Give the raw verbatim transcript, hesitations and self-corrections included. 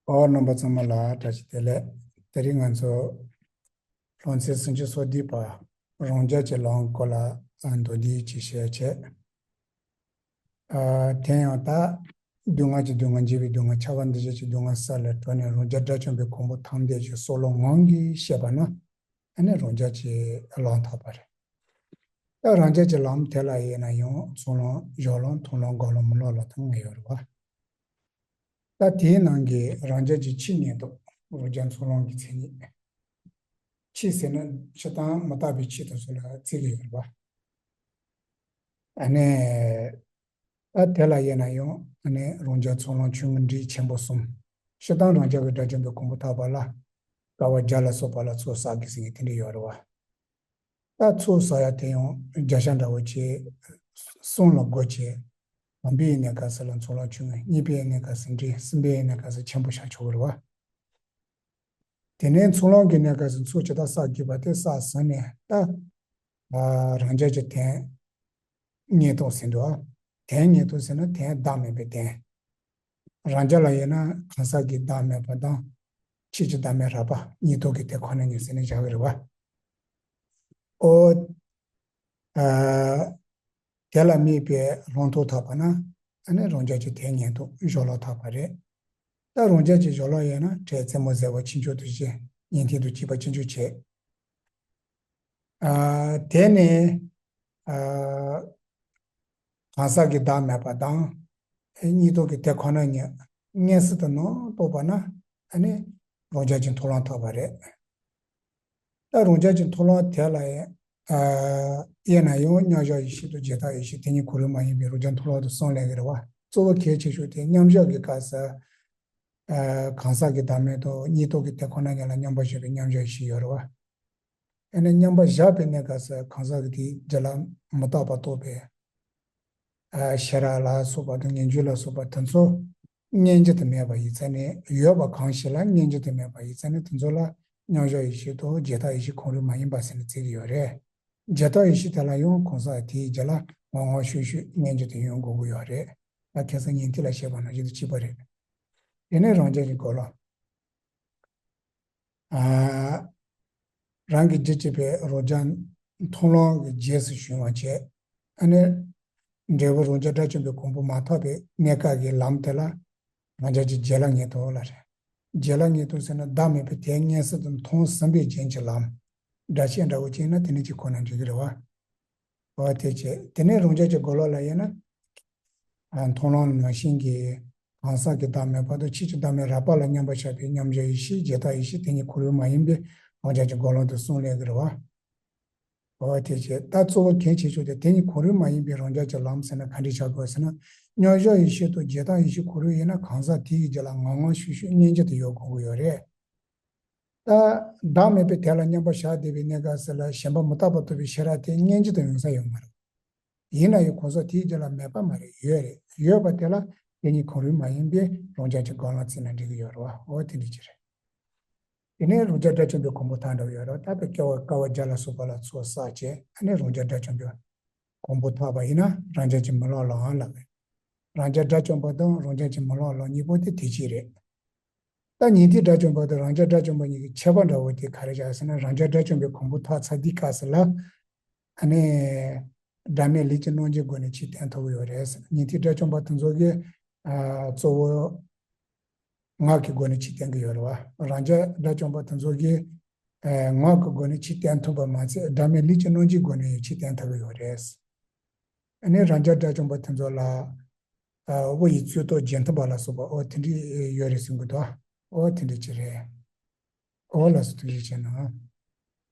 ཨོ། རྣམ་པ་ཚང་མ་ལ་བཀྲ་ཤིས་བདེ་ལེགས། དེ་རིང་ང་ཚོ་སློབ་ཚན་སུམ་ཅུ་སོ་བདུན་པ་རང་རྒྱལ་གྱི་ལམ་སྐོར་ལ་མདོར་བསྡུས་ཅིག་བཤད་བྱས། ཨ། དེ་ཡང་ད་སྡུག་བསྔལ་གྱི་སྡུག་བསྔལ་འཇིག་པའི་སྡུག་བསྔལ་ཁྱབ་པ་འདུ་བྱེད་ཀྱི་སྡུག་བསྔལ་ས་ལས་གྲོལ་ནས་རང་རྒྱལ་དགྲ་བཅོམ་པའི་གོ་འཕང་ཐམས་ཅད་ཀྱི་སྲོག་ལ་ངང་གིས་བཤད་པ་ན། ཨ་ནི་རང་རྒྱལ་གྱི་ལམ་ཐོབ་པ་རེད། ད་རང་རྒྱལ་གྱི་ལམ་དེ་ལ་དབྱེ་ན་ཡང་ཚོགས་ལམ་སྦྱོར་ལམ་མཐོང་ལམ་འགོག་ལམ་མི་སློབ་ལམ་དང་ལྔ་ཡོད་རེད་བ། ད་དེའི་ནང་གི་རང་རྒྱལ་གྱི་ཕྱིའི་ཉེར་བསྡོགས་རང་རྒྱལ་ཚོགས་ལམ་གྱི་མཚན་ཉིད། ཕྱིའི་ཟེར་ན་སྤྱིར་བཏང་མི་རྟག་པའི་ཕྱིའི་དང་སོགས་ལ་བརྩི་གི་ཡོད་རེད་བ། ཨ་ནི། ད་དེ་ལ་དབྱེ་ན་ཡང་ཨ་ནི་རང་རྒྱལ་ཚོགས་ལམ་ཆུང་ངུ་འབྲིང་ཆེན་པོ་གསུམ། སྤྱིར་བཏང་རང་རྒྱལ་གྱི་དགྲ་བཅོམ་པའི་གོ་འཕང་ཐོབ་པ་ལ་དཀའ་བ་བརྒྱ་ལ་སོགས་པ་ལ་ཚོགས་བསགས་དགོས་ཟེར་མཁན་དེ་འདྲ་ཡོད་རེད་བ། ད་ཚོགས་བསགས་ཡ་དེ་ཡང་བརྒྱ་ཆ་འདྲ་བོ་བྱས། གསུམ་ལ་བགོ་བྱས། དང་པོའི་གནས་སྐབས་སུ་ལ་ཚོགས་ལམ་ཆུང་ངུ། གཉིས་པའི་གནས་སྐབས་སུ་འབྲིང་། གསུམ་པའི་གནས་སྐབས་སུ་ཆེན་པོ་བྱ་ཆོག་གི་རེད་བ། དེ་ནས་ཚོགས་ལམ་གྱི་གནས་སྐབས་སུ་ཚོགས་ཇི་ལྟར་བསགས་དགོས་པ་དེ་བསགས་ཟིན་ནས་ད། ཨ། རང་རྒྱལ་གྱི་དོན་ཉེར་བསྡོགས་ཟེར་འདུག་ཨ། དོན་ཉེར་བསྡོགས་ཟེར་ན་དོན་བདག་མེད་པའི་དོན། རང་རྒྱལ་ལ་དབྱེ་ན་གང་ཟག་གི་བདག་མེད་པ་དང་། ཕྱིའི་བདག་མེད་རགས་པ། ཉིས་སྟོང་གི་དེ་ཁོ་ན་ཉིད་ཟེར་ནས་བཞག་གི་རེད་བ། ཨོ། ཨ། དེ་ལ་དམིགས་པའི་ལམ་ཐོབ་ཐོབ་པ་ན། ཨ་ནི་རང་རྒྱལ་གྱི་དོན་ཉེར་བསྡོགས་སྦྱོར་ལམ་ཐོབ་པ་རེད། ད་རང་རྒྱལ་གྱི་སྦྱོར་ལམ་ཡིན་ན་འཕྲལ་རྩེ་མོ་གཟེར་པ་ཕྱིན་ཅི་ལོག་ཏུ་བྱེད། ཉན་ཐོས་དང་བཅས་པ་ཕྱིན་ཅི་ལོག་བྱེད། ཨ། དེ་ནས། ཨ། གང་ཟག་གི་བདག་མེད་པ་དང་། ཉིས་སྟོང་གི་དེ་ཁོ་ན་ཉིད་མངོན་སུམ་དུ་ནང་རྟོགས་པ་ན། ཨ་ནི་རང་རྒྱལ་གྱི་མཐོང་ལམ་ཐོབ་པ་རེད། ད་རང་རྒྱལ་གྱི་མཐོང་ལམ་དེ་ལ་ཡང་། ཨ། དབྱེ་ན་ཡང་མཉམ་བཞག་ཡེ་ཤེས་དང་རྒྱས་བཏབ་ཡེ་ཤེས་དེ་གཉིས་གོ་རིམ་མ་ཡིན་པའི་རང་རྒྱལ་མཐོང་ལམ་དུ་གསུམ་ལས་ཀྱི་རེད་བ། གཙོ་བོ་གལ་ཆེ་ཤོས་དེ་མཉམ་བཞག་གི་སྐབས་སུ། ཨ། གང་ཟག་གི་བདག་མེད་དང་ཉིས་སྟོང་གི་དེ་ཁོ་ན་ཉིད་ལ་མཉམ་པར་བཞག་པའི་མཉམ་བཞག་ཡེ་ཤེས་ཡོད་རེད་བ། ཨ་ནི་མཉམ་པར་བཞག་པའི་གནས་སྐབས་སུ་གང་ཟག་གི་དེའི་རྒྱུད་ལ་མི་རྟག་པ་རྟོགས་པའི། ཨ། ཤེས་རབ་ལ་སོགས་པ་དང་ངེས་འབྱུང་ལ་སོགས་པ་དེ་ཚོ་མངོན་གྱུར་དུ་མེད་པ་ཡིན་ཙང་ནས། ཡོད་པ་གང་ཞིག་ལ་མངོན་གྱུར་དུ་མེད་པ་ཡིན་ཙང་ནས་དེ་ཚོ་ལ་མཉམ་བཞག་ཡེ་ཤེས་དང་རྒྱས་བཏབ་ཡེ་ཤེས་གོ་རིམ་མ་ཡིན་པ་ཟེར་ནས་བརྩི་གི་ཡོད་རེད། རྒྱས་བཏབ་ཡེ་ཤེས་དེ་ལ་ཡང་གང་ཟག་དེའི་རྒྱུད་ལ་ངང་ངང་ཤུགས་ཤུགས་མངོན་གྱུར་དུ་ཡོང་དགོས་ཀྱི་ཡོད་རེད། ད་ཁ་སང་ཉན་ཐོས་ལ་བཤད་པ་ནང་བཞིན་དུ་གཅིག་པ་རེད། དེ་ནས་རང་རྒྱལ་གྱི་སྒོ་ལམ། ཨ། རང་གི་རྒྱུད་གཅིག་པའི་རང་རྒྱལ་མཐོང་ལམ་གྱི་རྗེས་སུ་བྱུང་བ་བྱས། ཨ་ནི་འབྲས་བུ་རང་རྒྱལ་དགྲ་བཅོམ་པའི་གོ་འཕང་མ་ཐོབ་པའི་གནས་སྐབས་ཀྱི་ལམ་དེ་ལ་རང་རྒྱལ་གྱི་རྗེས་ལ་ངེས་དོན་ལ་རེད། རྗེས་ལ་ངེས་དོན་ཟེར་ན་བདག་མེད་པའི་དོན་མངོན་སུམ་དུ་མཐོང་ཟིན་པའི་རྗེས་ཀྱི་ལམ། སྒྲ་བཤད་འདྲ་བོ་བྱས་ན་དེ་ནི་གཅིག་ཁོ་ན་འགྲིག་གི་རེད་བ། འོ་དེ་བྱས། དེ་ནས་རང་རྒྱལ་གྱི་སྒོ་ལམ་ལ་དབྱེ་ན། ཨ། མཐོང་ལམ་ནང་བཞིན་གྱི་གང་ཟག་གི་བདག་མེད་པ་དང་ཕྱིའི་བདག་མེད་རགས་པ་ལ་མཉམ་པར་བཞག་པའི་མཉམ་བཞག་ཡེ་ཤེས་རྒྱས་བཏབ་ཡེ་ཤེས་དེ་གཉིས་གོ་རིམ་མ་ཡིན་པའི་རང་རྒྱལ་གྱི་སྒོ་ལམ་དུ་གསུམ་ལས་ཀྱི་རེད་བ། འོ་དེ་བྱས། ད་གཙོ་བོ་གལ་ཆེ་ཤོས་དེ་དེ་གཉིས་གོ་རིམ་མ་ཡིན་པའི་རང་རྒྱལ་གྱི་ལམ་ཟེར་ན་ག་འདྲ་བྱ་དགོས་ཟེར་ན། མཉམ་བཞག་ཡེ་ཤེས་དང་རྒྱས་བཏབ་ཡེ་ཤེས་གོ་རིམ་ཡིན་ན་གང་ཟག་དེ་ཡི་རྒྱུད་ལ་ངང་ངང་ཤུགས་ཤུགས་མངོན་གྱུར་དུ་ཡོད་དགོས་ཀྱི་ཡོད་རེད། ད་བདག་མེད་པའི་དོན་ལ་མཉམ་པར་བཞག་བསྡད་པའི་གནས་སྐབས་སུ་ལ་ཞེན་པ་མི་རྟག་པ་རྟོགས་པའི་ཤེས་རབ་དེ་མངོན་གྱུར་དུ་ཡོང་ས་ཡོད་མ་རེད། ཡིན་ན་ཡང་གང་ཟག་དེའི་རྒྱུད་ལ་མེད་པ་མ་རེད། ཡོད་རེད། ཡོད་པ་དེ་ལ་དེ་གཉིས་གོ་རིམ་མ་ཡིན་པའི་རང་རྒྱལ་གྱི་སྒོ་ལམ་བརྩིས་ན་འགྲིག་གི་ཡོད་རེད་བ། འོ་དེ་འདྲ་ཅིག་རེད། དེ་ནས་རང་རྒྱལ་དགྲ་བཅོམ་པའི་གོ་འཕང་ཐོབ་འདྲ་བོ་ཡོད་རེད་བ། ད་དཔེ་དཀའ་བ་དཀའ་བ་བརྒྱ་ལ་སོགས་པ་ལ་ཚོགས་བསགས་བྱས། ཨ་ནི་རང་རྒྱལ་དགྲ་བཅོམ་པའི་གོ་འཕང་ཐོབ་པ་ཡིན་ན་རང་རྒྱལ་གྱི་མི་སློབ་ལམ་ལབ་རེད། རང་རྒྱལ་དགྲ་བཅོམ་པ་དང་རང་རྒྱལ་གྱི་མི་སློབ་ལམ་གཉིས་པོ་དེ་དེ་གཅིག་རེད། ད་ཉན་ཐོས་དགྲ་བཅོམ་པ་དང་རང་རྒྱལ་དགྲ་བཅོམ་པ་གཉིས་ཀྱི་ཁྱད་པར་འདྲ་བོ་དེ་ག་རེ་བཞག་ཟེར་ན། རང་རྒྱལ་དགྲ་བཅོམ་པའི་གོ་འཕང་ཐོབ་ཚར་དུས་སྐབས་སུ་ལ། ཨ་ནི། སྒྲ་མེད་ལུས་ཀྱི་སྣང་བརྒྱུད་སྒོ་ནས་ཆོས་བསྟན་ཐུབ་ཀྱི་ཡོད་རེད་ཟེར། ཉན་ཐོས་དགྲ་བཅོམ་པ་དེ་ཚོ་གིས། ཨ། གཙོ་བོ་ངག་གི་སྒོ་ནས་ཆོས་བསྟན་གྱི་ཡོད་རེད་བ། རང་རྒྱལ་དགྲ་བཅོམ་པ་དེ་ཚོ་གིས། ཨ། ངག་གི་སྒོ་ནས་ཆོས་བསྟན་ཐུབ་པ་མ་ཚད་སྒྲ་མེད་ལུས་ཀྱི་སྣང་བརྒྱུད་སྒོ་ནས་ཆོས་བསྟན་ཐུབ་ཀྱི་ཡོད་རེད། ཨ་ནི་རང་རྒྱལ་དགྲ་བཅོམ་པ་དེ་ཚོ་ལ། ཨ། དབུ་ཡི་རྩོད་རྟོག་བརྗེད་ཐུབ་པ་ལ་སོགས་པ་འོ་དེ་འདྲ་ཡོད་རེད་གསུང་གི་འདུག་འོ་དེ་འདྲ་ཅིག་རེད། འོ་ལགས་སོ། ཐུགས་རྗེ་ཆེ་གནང་།